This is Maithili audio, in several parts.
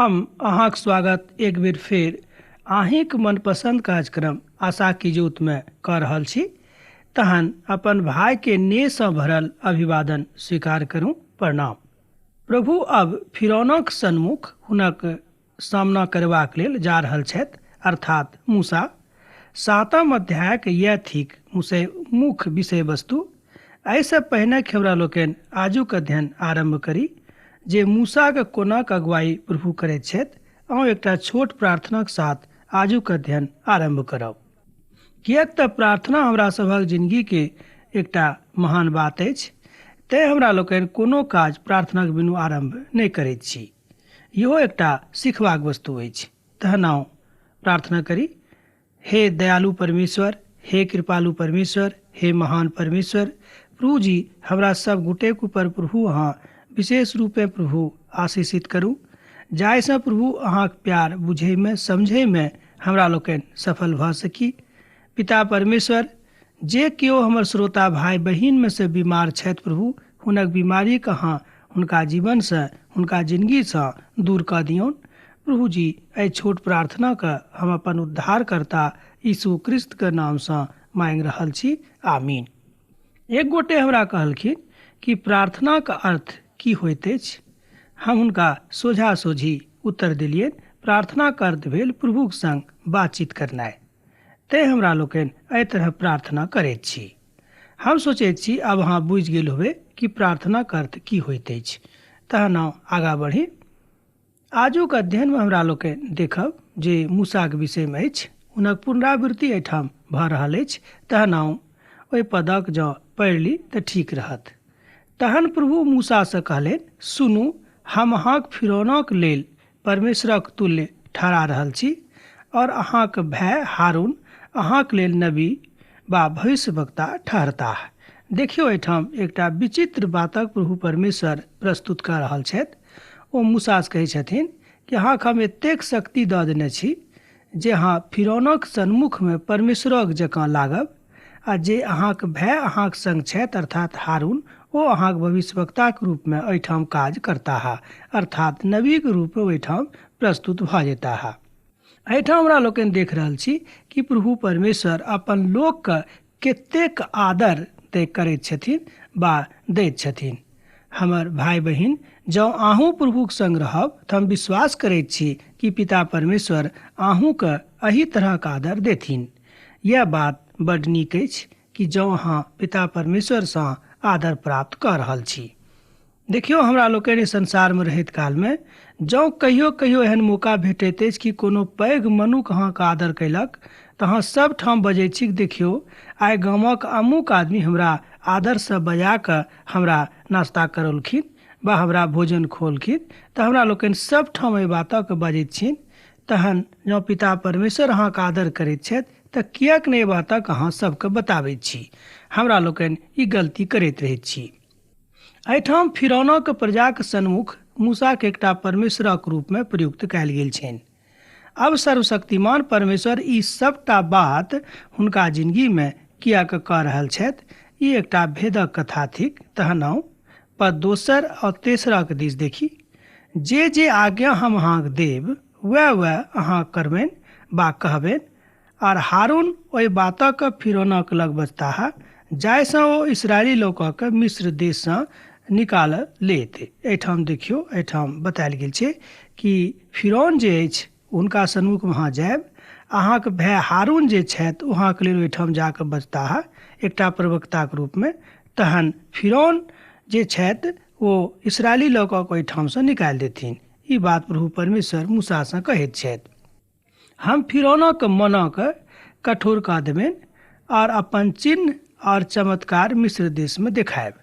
हम अहाँक स्वागत एक बेर फेर अहीँक मनपसन्द कार्यक्रम आशा की ज्योतमे कऽ रहल छी। तहन अपन भाइके नेहसँ भरल अभिवादन स्वीकार करू। प्रणाम। प्रभु अब फिरौनक सन्मुख हुनक सामना करबाक लेल जा रहल छथि, अर्थात मूसा। 7म अध्यायक यैह थिक मुख्य विषय वस्तु। एहिसँ पहिने कि हमरा लोकनि आजुक अध्ययन आरम्भ करी जे मूसाके कोनाक अगुवाई प्रभु करैत छथि, अहूँ एकटा छोट प्रार्थनाक साथ आजुक अध्ययन आरम्भ करब। किएक तऽ प्रार्थना हमरा सभक जिंदगीके एकटा महान बात अछि, तेँ हमरा लोकनि कोनो काज प्रार्थनाक बिनु आरम्भ नहि करैत छी। इहो एकटा सिखबाक वस्तु अछि। तहन आउ प्रार्थना करी। हे दयालु परमेश्वर, हे कृपालु परमेश्वर, हे महान परमेश्वर प्रभु जी, हमरा सब गोटेक ऊपर प्रभु अहाँ विशेष रूपे प्रभु आशीषित करू, जाहिसँ प्रभु अहाँक प्यार बुझैमे समझैमे हमरा लोकनि सफल भऽ सकी। पिता परमेश्वर, जे केओ हमर श्रोता भाय बहिनमे से बीमार छथि प्रभु, हुनक बीमारीके अहाँ हुनका जीवनसँ हुनका जिंदगीसँ दूर कऽ दियौन। प्रभु जी, एहि छोट प्रार्थनाके हम अपन उद्धारकर्ता यीशु क्रिस्तके नामसँ मांगि रहल छी, आमीन। एक गोटे हमरा कहलखिन कि प्रार्थनाक अर्थ की होइत अछि। हम हुनका सोझा सोझी उत्तर देलियनि, प्रार्थनाक अर्थ भेल प्रभुक संग बातचीत करनाइ। तेँ हमरा लोकनि एहि तरह प्रार्थना करैत छी। हम सोचैत छी आब अहाँ बुझि गेल होबै कि प्रार्थनाक अर्थ की होइत अछि। तहन आउ आगाँ बढ़ी। आजुक अध्ययनमे हमरा लोकनि देखब जे मूसाक विषयमे अछि, हुनक पुनरावृत्ति एहिठाम भऽ रहल अछि। तहन आउ ओहि पदक जँ पढ़ि ली तऽ ठीक रहत। तहन प्रभु मूसासँ कहलनि, सुनू, हम अहाँक फिरौनक लेल परमेश्वरक तुल्य ठहरा रहल छी, और अहाँक भाय हारून अहाँक लेल नबी वा भविष्यवक्ता ठहरताह। देखियौ, एहिठाम एकटा विचित्र बातक प्रभु परमेश्वर प्रस्तुत कऽ रहल छथि। ओ मूसासँ कहै छथिन कि अहाँके हम एतेक शक्ति दऽ देने छी जे अहाँ फिरौनक सन्मुखमे परमेश्वरक जकाँ लागब, आ जे अहाँक भाय अहाँक संग छथि अर्थात हारून, ओ अहाँक भविष्यवक्ताक रूपमे एहिठाम काज करताह, अर्थात नबीक रूपमे ओहिठाम प्रस्तुत भऽ जेताह। एहिठाम हमरा लोकनि देख रहल छी कि प्रभु परमेश्वर अपन लोकके कतेक आदर करैत छथिन वा दैत छथिन। हमर भाय बहिन, जँ अहूँ प्रभुक संग रहब तऽ हम विश्वास करैत छी कि पिता परमेश्वर अहूँके एहि तरहक आदर देथिन। यैह बात बड नीक अछि कि जँ अहाँ पिता परमेश्वरसँ आदर प्राप्त कऽ रहल छी। देखियौ, हमरा लोकनि संसारमे रहैत कालमे जँ कहियो कहियो एहन मौका भेटैत अछि कि कोनो पैघ मनुख अहाँके आदर कयलक, तऽ अहाँ सब ठाम बजैत छी, देखियौ आइ गामक अमुक आदमी हमरा आदरसँ बजा कऽ हमरा नाश्ता करौलखिन वा हमरा भोजन खुऔलखिन, तऽ हमरा लोकनि सब ठाम एहि बातक बजैत छियनि। तहन जँ पिता परमेश्वर अहाँके आदर करैत छथि तऽ किएक नहि एहि बातक अहाँ सबके बताबैत छी। हमरा लोकनि ई गलती करैत रहैत छी। एहिठाम फिरौनक प्रजाक सन्मुख मूसाके एकटा परमेश्वरक रूपमे प्रयुक्त कयल गेल छनि। अब सर्वशक्तिमान परमेश्वर ई सबटा बात हुनका जिंदगीमे किएक कऽ रहल छथि, ई एकटा भेदक कथा थिक। तहन आउ पद दोसर और तेसरक दिस देखी। जे जे आज्ञा हम अहाँक देब वएह वएह अहाँ करबनि वा कहबनि, आर हारून ओहि बातक फिरौनक लग बजताह जाहिसँ ओ इस्राएली लोकक मिस्र देशसँ निकाल लेत। एहिठाम देखियौ, एहिठाम बतायल गेल छै कि फिरौन जे अछि हुनका सन्मुखमे अहाँ जायब, अहाँक भाय हारून जे छथि ओ अहाँके लेल ओहिठाम जाकऽ बजताह एकटा प्रवक्ताक रूपमे। तहन फिरौन जे छथि ओ इस्राएली लोकक ओहिठामसँ निकालि देथिन। ई बात प्रभु परमेश्वर मूसासँ कहैत छथि। हम फिरौनक मनक कठोर कऽ देबनि और अपन चिन्ह और चमत्कार मिस्र देशमे देखायब।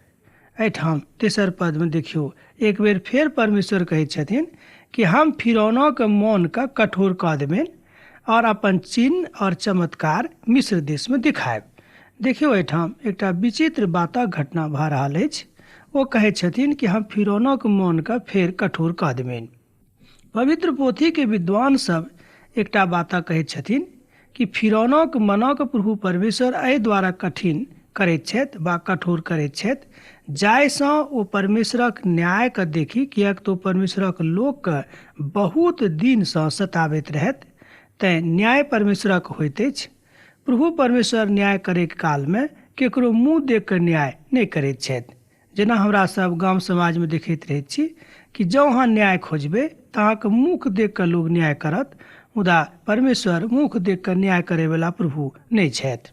एहिठाम तेसर पदमे देखियौ, एक बेर फेर परमेश्वर कहैत छथिन कि हम फिरौनक मोनके कठोर कऽ देबनि और अपन चिन्ह और चमत्कार मिस्र देशमे देखायब। देखियौ, एहिठाम एकटा विचित्र बातक घटना भऽ रहल अछि। ओ कहैत छथिन कि हम फिरौनक मोनके फेर कठोर कऽ देबनि। पवित्र पोथीके विद्वान सब एकटा बात कहैत छथिन कि फिरौनक मनक प्रभु परमेश्वर एहि द्वारा कठिन करैत छथि वा कठोर करैत छथि, जाहिसँ ओ परमेश्वरक न्यायके देखी, किएक तऽ ओ परमेश्वरक लोकके बहुत दिनसँ सताबैत रहथि। तैँ न्याय परमेश्वरक होइत अछि। प्रभु परमेश्वर न्याय करैके कालमे केकरो मुँह देख कऽ न्याय नहि करैत छथि। जेना हमरा सब गाम समाजमे देखैत रहैत छी कि जँ अहाँ न्याय खोजबै तऽ अहाँके मुख देख कऽ लोक न्याय करत, मुदा परमेश्वर मुख देख कऽ न्याय करैवला प्रभु नहि छथि।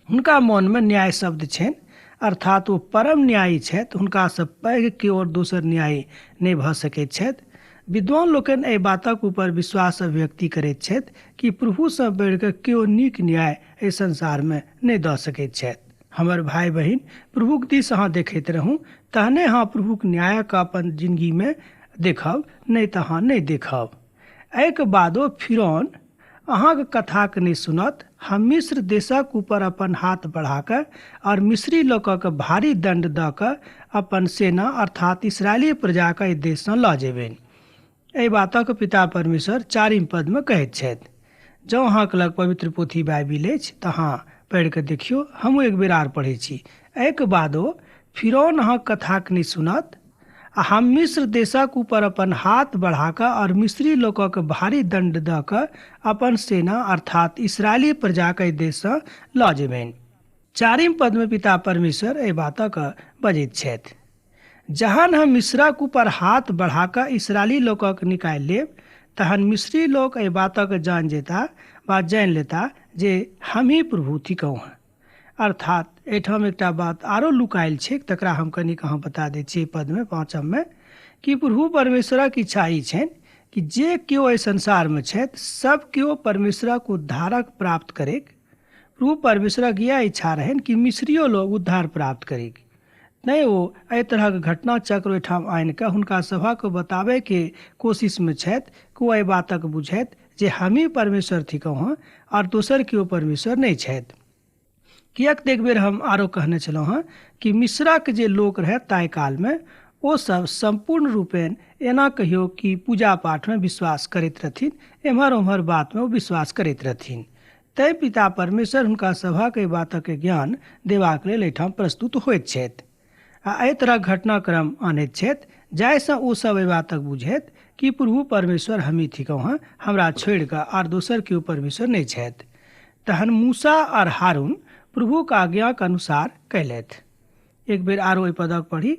हुनका मोनमे न्याय शब्द छनि, अर्थात ओ परम न्यायी छथि। हुनकासँ पैघ केओ दोसर न्यायी नहि भऽ सकैत छथि। विद्वान लोकनि एहि बातक ऊपर विश्वास अभिव्यक्ति करैत छथि कि प्रभुसँ बढ़िकऽ केओ नीक न्याय एहि संसारमे नहि दऽ सकैत छथि। हमर भाय बहिन, प्रभुक दिस अहाँ देखैत रहू, तहने अहाँ प्रभुक न्यायक अपन जिंदगीमे देखब, नहि तऽ अहाँ नहि देखब। एहिके बादो फिरौन अहाँके कथाके नहि सुनत। हम मिस्र देशक ऊपर अपन हाथ बढ़ाकऽ और मिस्री लोकक भारी दण्ड दऽ कऽ अपन सेना अर्थात इस्राएली प्रजाके एहि देशसँ लऽ जेबनि। एहि बातक पिता परमेश्वर 4 पदमे कहैत छथि। जँ अहाँके लग पवित्र पोथी बाइबिल अछि तऽ अहाँ पढ़ि कऽ देखियौ, हमहूँ एक बेर आर पढ़ै छी। एहिके बादो फिरौन अहाँके कथाके नहि सुनत आ हम मिस्र देशक ऊपर अपन हाथ बढ़ाकऽ और मिस्री लोकक भारी दण्ड दऽ कऽ अपन सेना अर्थात इस्राएली प्रजाके एहि देशसँ लऽ जेबनि। 4 पदमे पिता परमेश्वर एहि बातक बजैत छथि। जहन हम मिस्रक ऊपर हाथ बढ़ाकऽ इस्राएली लोकक निकालि लेब, तहन मिस्री लोक एहि बातक जान जेता वा जानि लेता जे हमही प्रभु थिकहुँ हँ। अर्थात एहिठाम एकटा बात आरो लुकायल छै, तकरा हम कनिक अहाँ बता दै छी पदमे 5मे कि प्रभु परमेश्वरक इच्छा ई छनि कि जे केओ एहि संसारमे छथि सब केओ परमेश्वरक उद्धारक प्राप्त करैक। प्रभु परमेश्वरक इएह इच्छा रहनि कि मिस्रियो लोग उद्धार प्राप्त करैक। नहि, ओ एहि तरहक घटना चक्र ओहिठाम आनि कऽ हुनका सभक बताबैके कोशिशमे छथि कि ओ एहि बातक बुझथि जे हमही परमेश्वर थिकहुँ हँ आओर दोसर केओ परमेश्वर नहि छथि। किएक तऽ एक बेर हम आरो कहने छलहुँ हँ कि मिस्रक जे लोक रहै ताहि कालमे ओ सब सम्पूर्ण रूपेण एना कहियो कि पूजा पाठमे विश्वास करैत रहथिन, एम्हर ओम्हर बातमे ओ विश्वास करैत रहथिन। तैँ पिता परमेश्वर हुनका सभक एहि बातक ज्ञान देबाक लेल एहिठाम प्रस्तुत होइत छथि आ एहि तरहक घटनाक्रम आनैत छथि जाहिसँ ओ सब एहि बातक बुझैत कि प्रभु परमेश्वर हमही थिकहुँ हँ, हमरा छोड़ि कऽ आर दोसर केओ परमेश्वर नहि छथि। तहन मूसा आर हारून प्रभुक आज्ञाक अनुसार कयलथि। एक बेर आरो एहि पदक पढ़ी।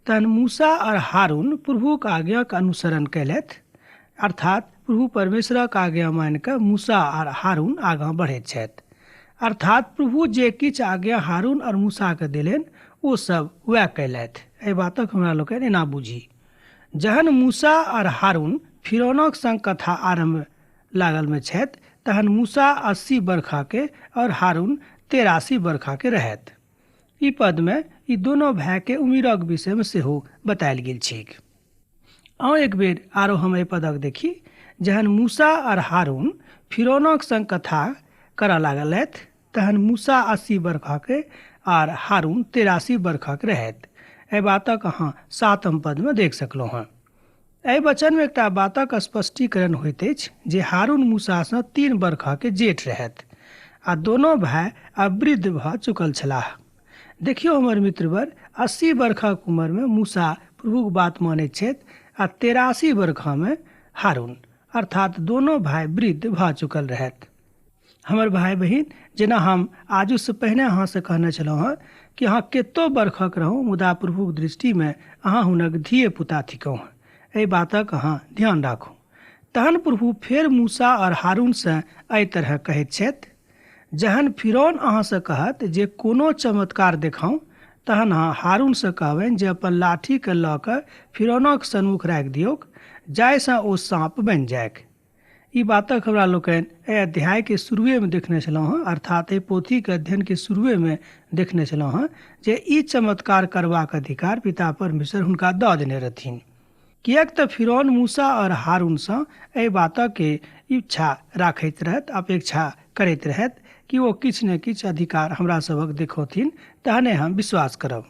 तहन मूसा आर हारून प्रभुक आज्ञाक अनुसरण कयलथि, अर्थात प्रभु परमेश्वरक आज्ञा मानि कऽ मूसा आर हारून आगाँ बढ़ैत छथि। अर्थात प्रभु जे किछु आज्ञा हारून आओर मूसाके देलनि ओ सब वएह कयलथि। एहि बातक हमरा लोकनि एना बुझी। जहन मूसा आर हारून फिरौनक संग कथा आरम्भ लागलमे छथि तहन मूसा 80 बरखाके और हारून 83 बरखाके रहथि। ई पदमे ई दोनो भायके उमिरक विषयमे सेहो बतायल गेल छैक। आउ एक बेर आरो हम एहि पदक देखी। जहन मूसा और हारून फिरौनक संग कथा करऽ लागलथि तहन मूसा 80 बरखाके आर हारून 83 बरखाक रहथि। एहि बातक अहाँ 7 पदमे देख सकलहुँ हँ। एहि वचनमे एकटा बातक स्पष्टीकरण होइत अछि जे हारून मूसासँ 3 बरखाके जेठ रहथि आ दोनो भाय आब वृद्ध भऽ चुकल छलाह। देखियौ हमर मित्रवर, 80 बरखाक उमरमे मूसा प्रभुक बात मानैत छथि आ 83 बरखामे हारून, अर्थात दोनो भाय वृद्ध भऽ चुकल रहथि। हमर भाय बहिन, जेना हम आजुसँ पहिने अहाँसँ कहने छलहुँ हँ कि अहाँ कतो बरखक रहू, मुदा प्रभुक दृष्टिमे अहाँ हुनक धिये पुता थिकहुँ हँ। एहि बातक अहाँ ध्यान राखू। तहन प्रभु फेर मूसा और हारूनसँ एहि तरह कहैत छथि, जहन फिरौन अहाँसँ कहत जे कोनो चमत्कार देखाउ, तहन अहाँ हारूनसँ कहबनि जे अपन लाठीके लऽ कऽ फिरौनक सन्मुख राखि दियौक, जाहिसँ ओ साँप बनि जाइक। ई बातक हमरा लोकनि एहि अध्यायके शुरुएमे देखने छलहुँ हँ, अर्थात एहि पोथीके अध्ययनके शुरुएमे देखने छलहुँ हँ जे ई चमत्कार करबाक अधिकार पिता परमेश्वर हुनका दऽ देने रहथिन। किएक तऽ फिरौन मूसा और हारूनसँ एहि बातके इच्छा राखैत रहथि, अपेक्षा करैत रहथि कि ओ किछु ने किछु अधिकार हमरा सभक देखौथिन तहने हम विश्वास करब।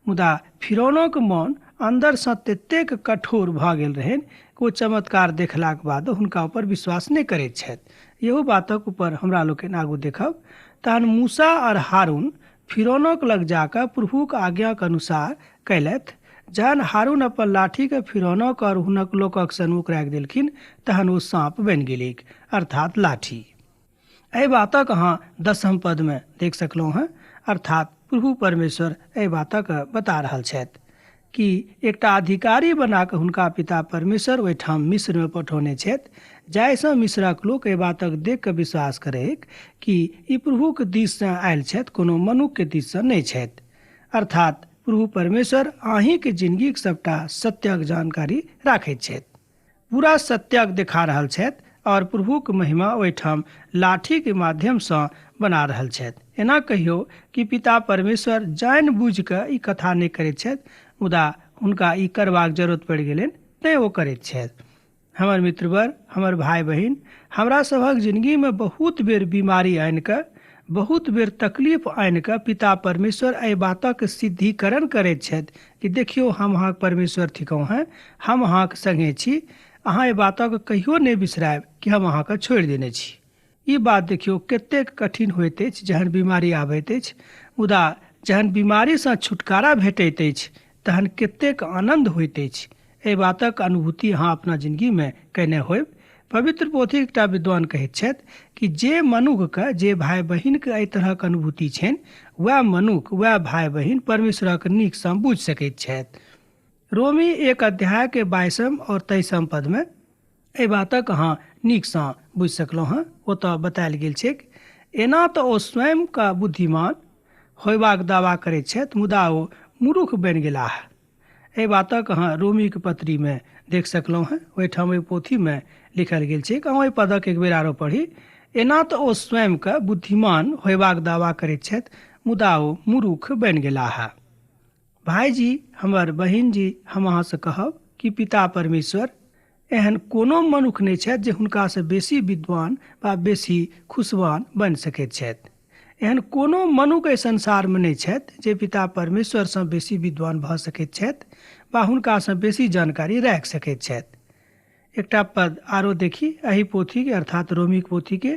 मुदा फिरौनक मन अन्दरसँ ततेक कठोर भऽ गेल रहनि कि ओ चमत्कार देखलाक बाद हुनका ऊपर विश्वास नहि करैत छथि। इहो बातक ऊपर हमरा लोकनि आगू देखब। तहन मूसा और हारून फिरौनक लग जाकऽ प्रभुक आज्ञाक अनुसार कयलथि। जहन हारून अपन लाठीके फिरौनक आओर हुनक लोकक सन्मुख राखि देलखिन तहन ओ साँप बनि गेलैक, अर्थात लाठी। एहि बातक अहाँ 10 पदमे देख सकलहुँ हेँ, अर्थात प्रभु परमेश्वर एहि बातक बता रहल छथि कि एकटा अधिकारी बना कऽ हुनका पिता परमेश्वर ओहिठाम मिस्रमे पठौने छथि, जाहिसँ मिस्रक लोक एहि बातक देख कऽ विश्वास करैक कि ई प्रभुके दिससँ आयल छथि, कोनो मनुखके दिससँ नहि छथि। अर्थात प्रभु परमेश्वर अहीँके जिनगीक सबटा सत्यक जानकारी राखैत छथि, पूरा सत्यक देखा रहल छथि और प्रभुक महिमा ओहिठाम लाठीके माध्यमसँ बना रहल छथि। एना कहियौ कि पिता परमेश्वर जानि बुझि कऽ ई कथा नहि करैत छथि, मुदा हुनका ई करबाक जरूरत पड़ि गेलनि तैँ ओ करैत छथि। हमर मित्रवर, हमर भाय बहिन, हमरा सभक जिनगीमे बहुत बेर बीमारी आनि कऽ, बहुत बेर तकलीफ आनि कऽ पिता परमेश्वर एहि बातक सिद्धिकरण करैत छथि कि देखियौ हम अहाँक परमेश्वर थिकहुँ हेँ, हम अहाँक संगे छी, अहाँ एहि बातक कहियो नहि बिसरायब कि हम अहाँके छोड़ि देने छी। ई बात देखियौ कतेक कठिन होइत अछि जहन बीमारी आबैत अछि, मुदा जहन बीमारीसँ छुटकारा भेटैत अछि तहन कतेक आनन्द होइत अछि। एहि बातक अनुभूति अहाँ अपना जिनगीमे कयने होयब। पवित्र पोथी एकटा विद्वान कहैत छथि कि जे मनुखके, जे भाय बहिनके एहि तरहक अनुभूति छनि, वएह मनुख, वएह भाय बहिन परमेश्वरक नीकसँ बुझि सकैत छथि। रोमी 1 अध्यायके 22 और 23 पदमे एहि बातक अहाँ नीकसँ बुझि सकलहुँ हेँ। ओतऽ बतायल गेल छैक, एना तऽ ओ स्वयंके बुद्धिमान होयबाक दावा करैत छथि, मुदा ओ मूर्ख बनि गेलाह। एहि बातक अहाँ रोमीक पत्रीमे देख सकलहुँ हेँ, ओहिठाम ओहि पोथीमे लिखल गेल छैक। अहाँ ओहि पदक एक बेर आरो पढ़ी। एना तऽ ओ स्वयंके बुद्धिमान होयबाक दावा करैत छथि, मुदा ओ मूर्ख बनि गेलाह। भाईजी, हमर बहिन जी, हम अहाँसँ कहब कि पिता परमेश्वर एहन कोनो मनुख नहि छथि जे हुनकासँ बेसी विद्वान वा बेसी खुशवान बनि सकैत छथि। एहन कोनो मनुख एहि संसारमे नहि छथि जे पिता परमेश्वरसँ बेसी विद्वान भऽ सकैत छथि वा हुनकासँ बेसी जानकारी राखि सकैत छथि। एकटा पद आरो देखी एहि पोथीके, अर्थात रोमीक पोथीके।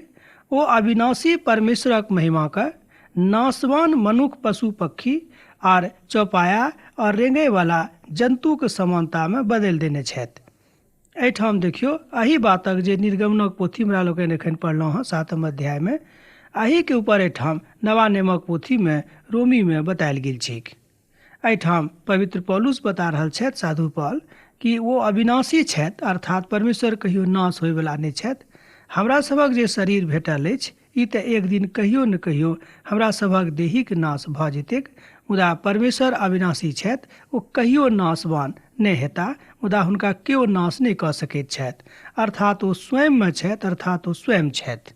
ओ अविनाशी परमेश्वरक महिमाके नाशवान मनुख, पशु पक्षी आर चौपाया और रेंगैवला जन्तुके समानतामे बदलि देने छथि। एहिठाम देखियौ एहि बातक जे निर्गमनक पोथी हमरा लोकनि एखन पढ़लहुँ हँ 7 अध्यायमे, एहिके ऊपर एहिठाम नवा नियमक पोथीमे रोमीमे बतायल गेल छैक। एहिठाम पवित्र पौलुस बता रहल छथि, साधु पॉल, कि ओ अविनाशी छथि, अर्थात परमेश्वर कहियो नाश होइवला नहि छथि। हमरा सभक जे शरीर भेटल अछि ई तऽ एक दिन कहियो ने कहियो हमरा सभक देहीक नाश भऽ जेतैक, मुदा परमेश्वर अविनाशी छथि, ओ कहियो नाशवान नहि हेता, मुदा हुनका केओ नाश नहि कऽ सकैत छथि, अर्थात ओ स्वयंमे छथि, अर्थात ओ स्वयं छथि।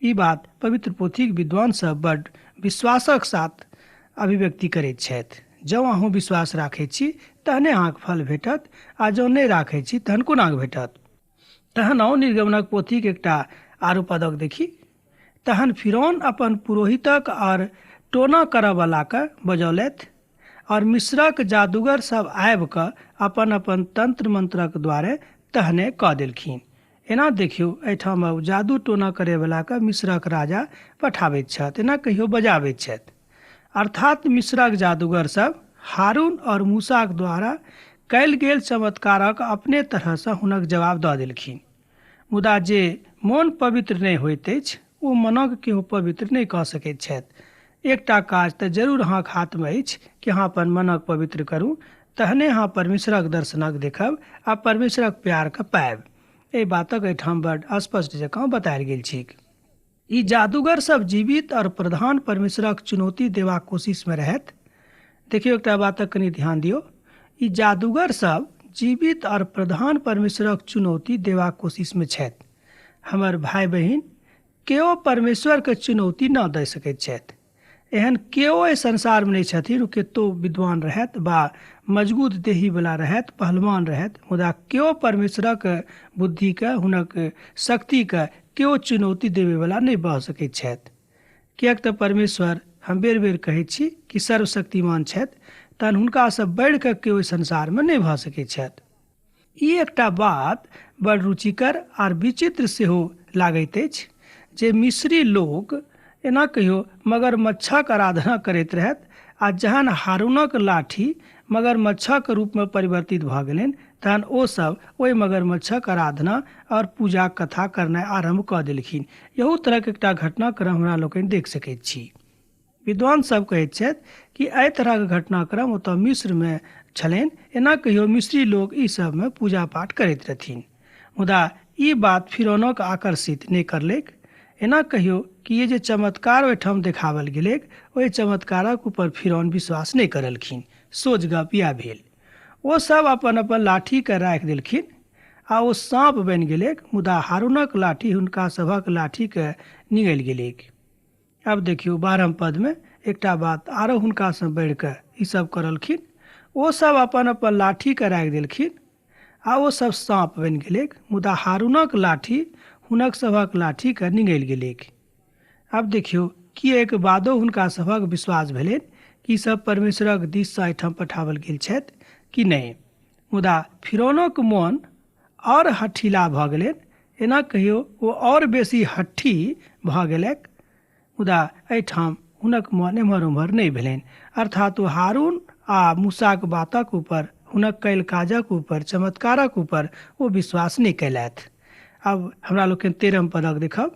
ई बात पवित्र पोथीक विद्वान सब बड विश्वासक साथ अभिव्यक्ति करैत छथि। जँ अहूँ विश्वास राखैत छी तहने अहाँके फल भेटत, आ जँ नहि राखैत छी तहन कोना भेटत। तहन आउ निर्गमनक पोथीक एकटा आरो पदक देखी। तहन फिरौन अपन पुरोहितक और टोना करऽवलाके बजौलथि और मिस्रक जादूगर सब आबि कऽ अपन अपन तंत्र मंत्रक द्वारे तहने कऽ देलखिन। एना देखियौ एहिठाम अब जादू टोना करैवलाके मिस्रक राजा पठाबैत छथि, एना कहियो बजाबैत छथि। अर्थात मिस्रक जादूगर सब हारून और मूसाक द्वारा कयल गेल चमत्कारक अपने तरहसँ हुनक जवाब दऽ देलखिन। मुदा जे मोन पवित्र नहि होइत अछि ओ मनक केओ पवित्र नहि कऽ सकैत छथि। एकटा काज तऽ जरूर अहाँक हाथमे अछि कि अहाँ अपन मनक पवित्र करू, तहने अहाँ परमेश्वरक दर्शनक देखब आ परमेश्वरक प्यारके पायब। एहि बातक एहिठाम बड स्पष्ट जकाँ बतायल गेल छैक। ई जादूगर सब जीवित और प्रधान परमेश्वरक चुनौती देबाक कोशिशमे रहथि। देखियौ एकटा बातक कनि ध्यान दियौ, ई जादूगर सब जीवित और प्रधान परमेश्वरक चुनौती देबाक कोशिशमे छथि। हमर भाय बहिन, केओ परमेश्वरके चुनौती न दऽ सकैत छथि। एहन केओ एहि संसारमे नहि छथिन, ओ कतो विद्वान रहथि वा मजबूत देहीवला रहथि, पहलवान रहथि, मुदा केओ परमेश्वरक बुद्धिके, हुनक शक्तिके केओ चुनौती देबयवला नहि भऽ सकैत छथि। किएक तऽ परमेश्वर, हम बेर बेर कहैत छी कि सर्वशक्तिमान छथि, तहन हुनकासँ बढ़िकऽ केओ एहि संसारमे नहि भऽ सकैत छथि। ई एकटा बात बड़ रुचिकर आर विचित्र सेहो लागैत अछि जे मिस्री लोक एना कहियो मगरमच्छक आराधना करैत रहथि आ जहन हारूनक लाठी मगरमच्छक रूपमे परिवर्तित भऽ गेलनि तहन ओसभ ओहि मगरमच्छक आराधना आओर पूजा कथा करनाइ आरम्भ कऽ देलखिन। एहू तरहक एकटा घटनाक्रम हमरा लोकनि देख सकैत छी। विद्वान सब कहैत छथि कि एहि तरहक घटनाक्रम ओतऽ मिस्रमे छलनि। एना कहियो मिस्री लोक ई सबमे पूजा पाठ करैत रहथिन। मुदा ई बात फिरौनक आकर्षित नहि करलैक। एना कहियो कि ये जे चमत्कार ओहिठाम देखावल गेलैक ओहि चमत्कारक ऊपर फिरौन विश्वास नहि करलखिन। सोझ गप इएह भेल। ओ सब अपन अपन लाठीके राखि देलखिन आ ओ साँप बनि गेलैक, मुदा हारूनक लाठी हुनका सभक लाठीके निगलि गेलैक। आब देखियौ 12 पदमे एकटा बात आरो हुनकासँ बढ़िकऽ ई सब करलखिन। ओ सब अपन अपन लाठीके राखि देलखिन आ ओ सब साँप बनि गेलैक, मुदा हारूनक लाठी हुनक सभक लाठीके निगलि गेलैक। आब देखियौ कि एहिके बादो हुनका सभक विश्वास भेलनि कि सब परमेश्वरक दिससँ एहिठाम पठाओल गेल छथि कि नहि। मुदा फिरौनक मोन आओर हठीला भऽ गेलनि। एना कहियो ओ आओर बेसी हट्ठी भऽ गेलैक, मुदा एहिठाम हुनक मन एम्हर ओम्हर नहि भेलनि। अर्थात ओ हारून आ मूसाक बातक ऊपर, हुनक कयल काजक ऊपर, चमत्कारक ऊपर ओ विश्वास नहि कयलथि। आब हमरा लोकनि 13 पदक देखब।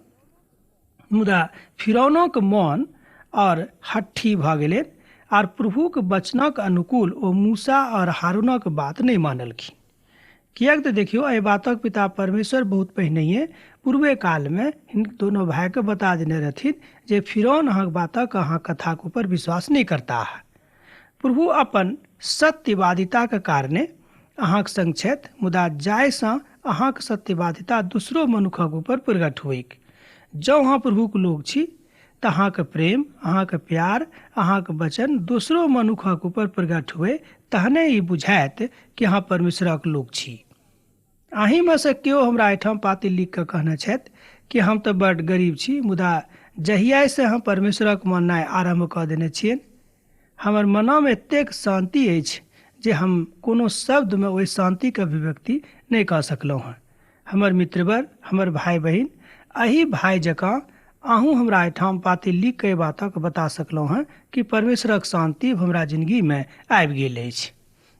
मुदा फिरौनक मन आओर हट्ठी भऽ गेलनि आर प्रभुक वचनक अनुकूल ओ मूसा आओर हारूनक बात नहि मानलखिन। किएक तऽ देखियौ एहि बातक पिता परमेश्वर बहुत पहिनहिए पूर्वे कालमे हिनक दोनो भाइके बता देने रहथिन जे फिरौन अहाँक बातक अहाँ कथाक ऊपर विश्वास नहि करताह। प्रभु अपन सत्यवादिताक कारणे अहाँक संग छथि, मुदा जाहिसँ अहाँक सत्यवादिता दोसरो मनुखक ऊपर प्रकट होइक। जँ अहाँ प्रभुक लोक छी तऽ अहाँक प्रेम, अहाँक प्यार, अहाँक वचन दोसरो मनुखक ऊपर प्रकट हुए तहने ई बुझायत कि अहाँ परमेश्वरक लोक छी। अहीँमे सँ केओ हमरा एहिठाम पाती लिख कऽ कहने छथि कि हम तऽ बड्ड गरीब छी, मुदा जहियासँ हम परमेश्वरक माननाइ आरम्भ कऽ देने छियनि हमर मनोमे एतेक शान्ति अछि जे हम कोनो शब्दमे ओहि शान्तिके अभिव्यक्ति नहि कऽ सकलहुँ हँ। हमर मित्रवर, हमर भाइ बहिन, एहि भाइ जकाँ अहूँ हमरा एहिठाम पाती लिख कऽ एहि बातक बता सकलहुँ हँ कि परमेश्वरक शान्ति हमरा जिनगीमे आबि गेल अछि।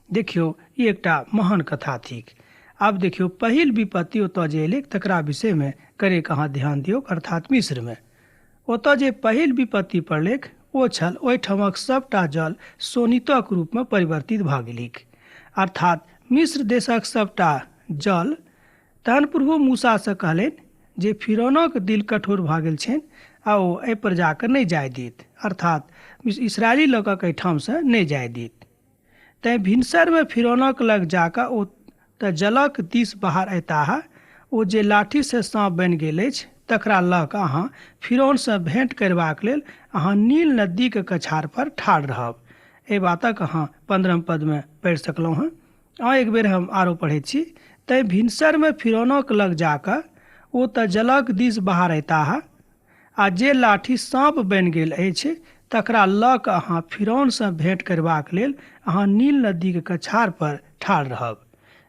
देखियौ ई एकटा महान कथा थिक। आब देखियौ पहिल विपत्ति ओतऽ जे एलैक तकरा विषयमे कनेक अहाँ ध्यान दियौक, अर्थात मिस्रमे ओतऽ जे पहिल विपत्ति पड़लैक ओ छल ओहिठामक सबटा जल शोणितक रूपमे परिवर्तित भऽ गेलैक। अर्थात मिस्र देशक सबटा जल। तहन प्रभु मूसासँ कहलनि जे फिरौनक दिल कठोर भऽ गेल छनि आ ओ एहि प्रजाके नहि जाय देत, अर्थात इसराइली लोकक एहिठामसँ नहि जाय देत। तैँ भिनसरमे फिरौनक लग जाकऽ ओ तऽ जलक दिस बाहर अयताह, ओ जे लाठीसँ साँप बनि गेल अछि तकरा लऽ कऽ अहाँ फिरौनसँ भेँट करबाक लेल अहाँ नील नदीक कछार पर ठाढ़ रहब। एहि बातक अहाँ 15 पदमे पढ़ि सकलहुँ हँ। अहाँ एक बेर हम आरो पढ़ैत छी। तैँ भिनसरमे फिरौनक लग जाकऽ ओ तऽ जलक दिस बाहर अयताह आ जे लाठी साँप बनि गेल अछि तकरा लऽ कऽ अहाँ फिरौनसँ भेँट करबाक लेल अहाँ नील नदीक कछार पर ठाढ़ रहब।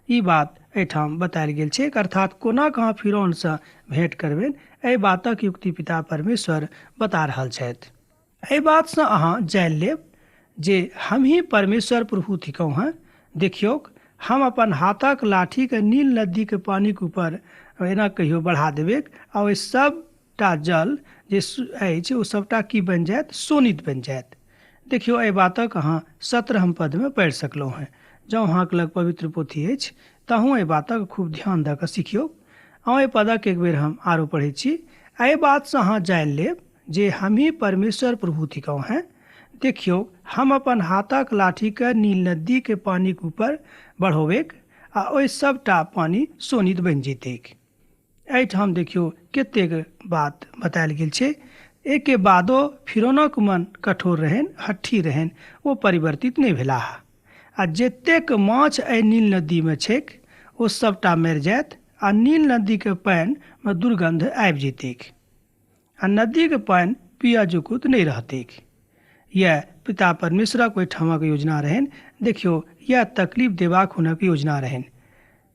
ई बात एहिठाम बतायल गेल छैक। अर्थात कोना कऽ अहाँ फिरौनसँ भेँट करबनि एहि बातक युक्ति पिता परमेश्वर बता रहल छथि। एहि बातसँ अहाँ जानि लेब जे हमही परमेश्वर प्रभु थिकहुँ हँ। देखियौक, हम अपन हाथक लाठीके नील नदीके पानिक ऊपर एना कहियो बढ़ा देबैक आ ओहि सबटा जल जे अछि ओ सबटा की बनि जायत? शोणित बनि जायत। देखियौ एहि बातक अहाँ 17 पदमे पढ़ि सकलहुँ हँ। जँ अहाँक लग पवित्र पोथी अछि तहूँ एहि बातक खूब ध्यान दऽ कऽ सिखियौ। अहाँ एहि पदक एक बेर हम आरो पढ़ैत छी। एहि बातसँ अहाँ जानि लेब जे हमही परमेश्वर प्रभु थिकहुँ हैं। देखियौ, हम अपन हाथक लाठीके नील नदीके पानिक ऊपर बढ़ौबैक आ ओहि सबटा पानि शोणित बनि जेतैक। एहिठाम देखियौ कतेक बात बतायल गेल छै। एहिके बादो फिरौनक मन कठोर रहनि, हट्ठी रहनि, ओ परिवर्तित नहि भेलाह आ जतेक माछ एहि नील नदीमे छैक ओ सबटा मरि जायत आ नील नदीके पानिमे दुर्गन्ध आबि जेतैक आ नदीके पानि पिअ जुकुत नहि रहतैक। यैह पिता परमेश्वरक ओहिठामक योजना रहनि। देखियौ, यैह तकलीफ देबाक हुनक योजना रहनि।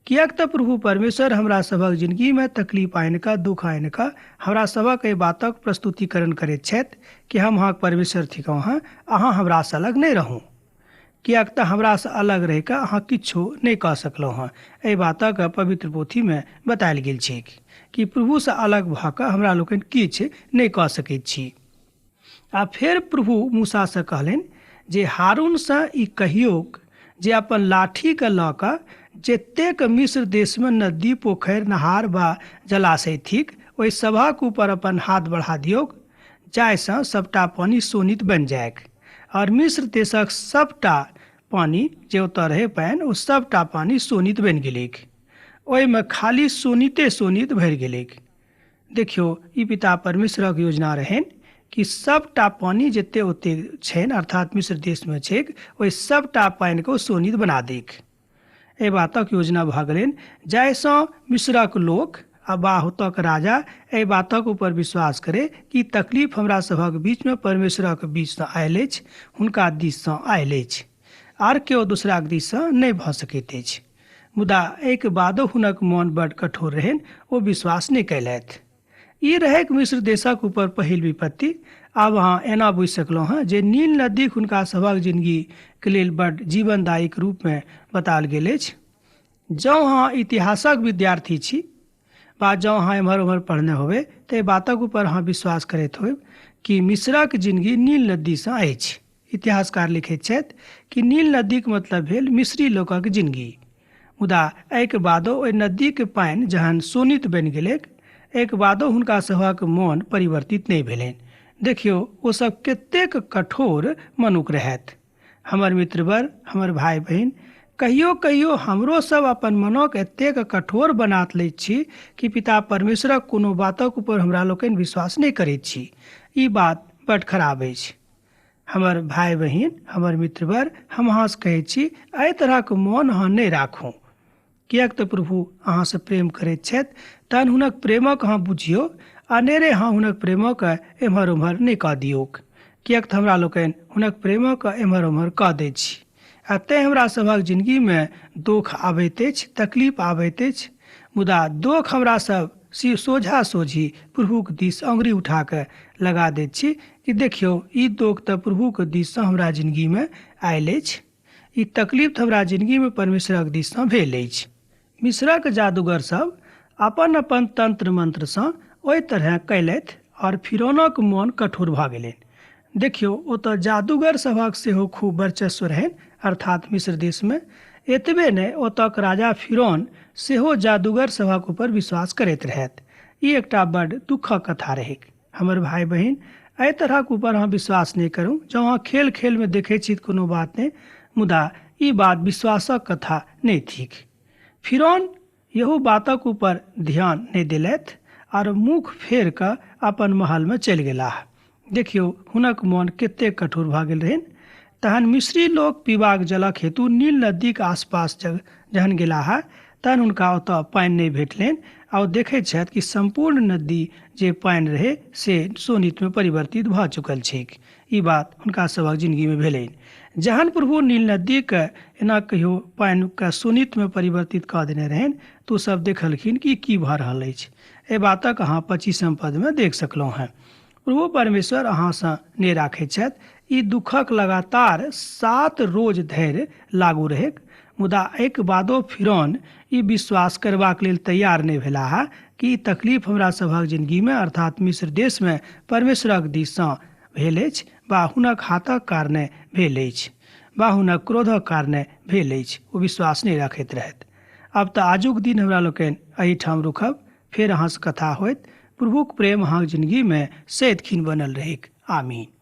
किएक तऽ प्रभु परमेश्वर हमरा सभक जिंदगीमे तकलीफ आनि कऽ, दुख आनि कऽ हमरा सभक एहि बातक प्रस्तुतिकरण करैत छथि कि हम अहाँक परमेश्वर थिकहुँ हँ, अहाँ हमरासँ अलग नहि रहू। किएक तऽ हमरासँ अलग रहि कऽ अहाँ किछो नहि कऽ सकलहुँ हँ। एहि बातक पवित्र पोथीमे बतायल गेल छैक कि प्रभुसँ अलग भऽ कऽ हमरा लोकनि किछु नहि कऽ सकैत छी। आ फेर प्रभु मूसासँ कहलनि जे हारूनसँ ई कहियौक जे अपन लाठीके लऽ कऽ जतेक मिस्र देशमे नदी, पोखरि, नहार वा जलाशय थिक ओहि सभक ऊपर अपन हाथ बढ़ा दियौक, जाहिसँ सभटा पानि शोणित बनि जाइक और मिस्र देशक सभटा पानि जे ओतऽ रहै पानि, ओ सभटा पानि शोणित बनि गेलैक। ओहिमे खाली शोणिते शोणित भरि गेलैक। देखियौ, ई पिता परमेश्वरक योजना रहनि कि सभटा पानि जते ओते छनि, अर्थात मिस्र देशमे छैक, ओहि सभटा पानिके ओ शोणित बना दैक। एहि बातक योजना भऽ गेलनि जाहिसँ मिस्रक लोक आ वा ओतऽके राजा एहि बातक ऊपर विश्वास करे कि तकलीफ हमरा सभक बीचमे परमेश्वरक बीचसँ आयल अछि, हुनका दिससँ आयल अछि, आर केओ दोसराक दिससँ नहि भऽ सकैत अछि। मुदा एहिके बादो हुनक मन बड्ड कठोर रहनि, ओ विश्वास नहि कयलथि। ई रहैक मिस्र देशक ऊपर पहिल विपत्ति। आब अहाँ एना बुझि सकलहुँ हँ जे नील नदीक हुनका सभक जिंदगीके लेल बड्ड जीवनदायीक रूपमे बताओल गेल अछि। जँ अहाँ इतिहासक विद्यार्थी छी वा जँ अहाँ एम्हर ओम्हर पढ़ने होबै तऽ एहि बातक ऊपर अहाँ विश्वास करैत होयब कि मिस्रक जिंदगी नील नदीसँ अछि। इतिहासकार लिखैत छथि कि नील नदीक मतलब भेल मिस्री लोकक जिंदगी। मुदा एहिके बादो ओहि नदीक पानि जहन शोणित बनि गेलैक, एहिके बादो हुनका सभक मोन परिवर्तित नहि भेलनि। देखियौ, ओ सब कतेक कठोर मनुख रहथि। हमर मित्रवर, हमर भाय बहिन, कहियो कहियो हमरो सब अपन मनक एतेक कठोर बना लैत छी कि पिता परमेश्वरक कोनो बातक ऊपर हमरा लोकनि विश्वास नहि करैत छी। ई बात बड्ड खराब अछि। हमर भाय बहिन, हमर मित्रवर, हम अहाँसँ कहै छी, एहि तरहक मोन अहाँ नहि राखू। किएक तऽ प्रभु अहाँसँ प्रेम करैत छथि, तहन हुनक प्रेमक अहाँ बुझियौ, अनेरे अहाँ हुनक प्रेमक एम्हर ओम्हर नहि कऽ दियौक। किएक तऽ हमरा लोकनि हुनक प्रेमक एम्हर ओम्हर कऽ दैत छी आ तेँ हमरा सभक जिनगीमे दुख आबैत अछि, तकलीफ आबैत अछि। मुदा दोख हमरा सब सोझा सोझी प्रभुक दिस अङ्गुरी उठा कऽ लगा दैत छी कि देखियौ, ई दोख तऽ प्रभुक दिससँ हमरा जिनगीमे आयल अछि, ई तकलीफ तऽ हमरा जिनगीमे परमेश्वरक दिससँ भेल अछि। मिस्रक जादूगर सब अपन अपन तंत्र मंत्रसँ ओहि तरहे कयलथि और फिरौनक मोन कठोर भऽ गेलनि। देखियौ, ओतऽ जादूगर सभक सेहो खूब वर्चस्व रहनि, अर्थात मिस्र देशमे। एतबे नहि, ओतऽक राजा फिरौन सेहो जादूगर सभक ऊपर विश्वास करैत रहथि। ई एकटा बड्ड दुःखक कथा रहैक। हमर भाय बहिन, एहि तरहक ऊपर अहाँ विश्वास नहि करू। जँ अहाँ खेल खेलमे देखै छी तऽ कोनो बात नहि, मुदा ई बात विश्वासक कथा नहि थिक। फिरौन एहू बातक ऊपर ध्यान नहि देलथि आर मुख फेर कऽ अपन महलमे चलि गेलाह। देखियौ, हुनक मोन कतेक कठोर भऽ गेल रहनि। तहन मिस्री लोक पीबाक जलक हेतु नील नदीक आसपास जहन गेलाह तहन हुनका ओतऽ पानि नहि भेटलनि आ ओ देखैत छथि कि सम्पूर्ण नदी जे पानि रहै से शोणितमे परिवर्तित भऽ चुकल छैक। ई बात हुनका सभक जिनगीमे भेलनि। जहन प्रभु नील नदीके एना कहियो पानिके शोणितमे परिवर्तित कऽ देने रहनि तऽ ओ सब देखलखिन कि की भऽ रहल अछि। एहि बातक अहाँ 25 पदमे देख सकलहुँ हेँ। प्रभु परमेश्वर अहाँसँ नहि राखैत छथि। ई दुःखक लगातार 7 रोज धरि लागू रहैक। मुदा एहिके बादो फिरौन ई विश्वास करबाक लेल तैयार नहि भेलाह कि ई तकलीफ हमरा सभक जिनगीमे, अर्थात मिस्र देशमे परमेश्वरक दिससँ भेल अछि वा हुनक हाथक कारणे भेल अछि वा हुनक क्रोधक कारणे भेल अछि। ओ विश्वास नहि रखैत रहथि। आब तऽ आजुक दिन हमरा लोकनि एहिठाम रुकब, फेर अहाँसँ कथा होयत। प्रभुक प्रेम अहाँक जिनगीमे सदिखन बनल रहैक। आमीन।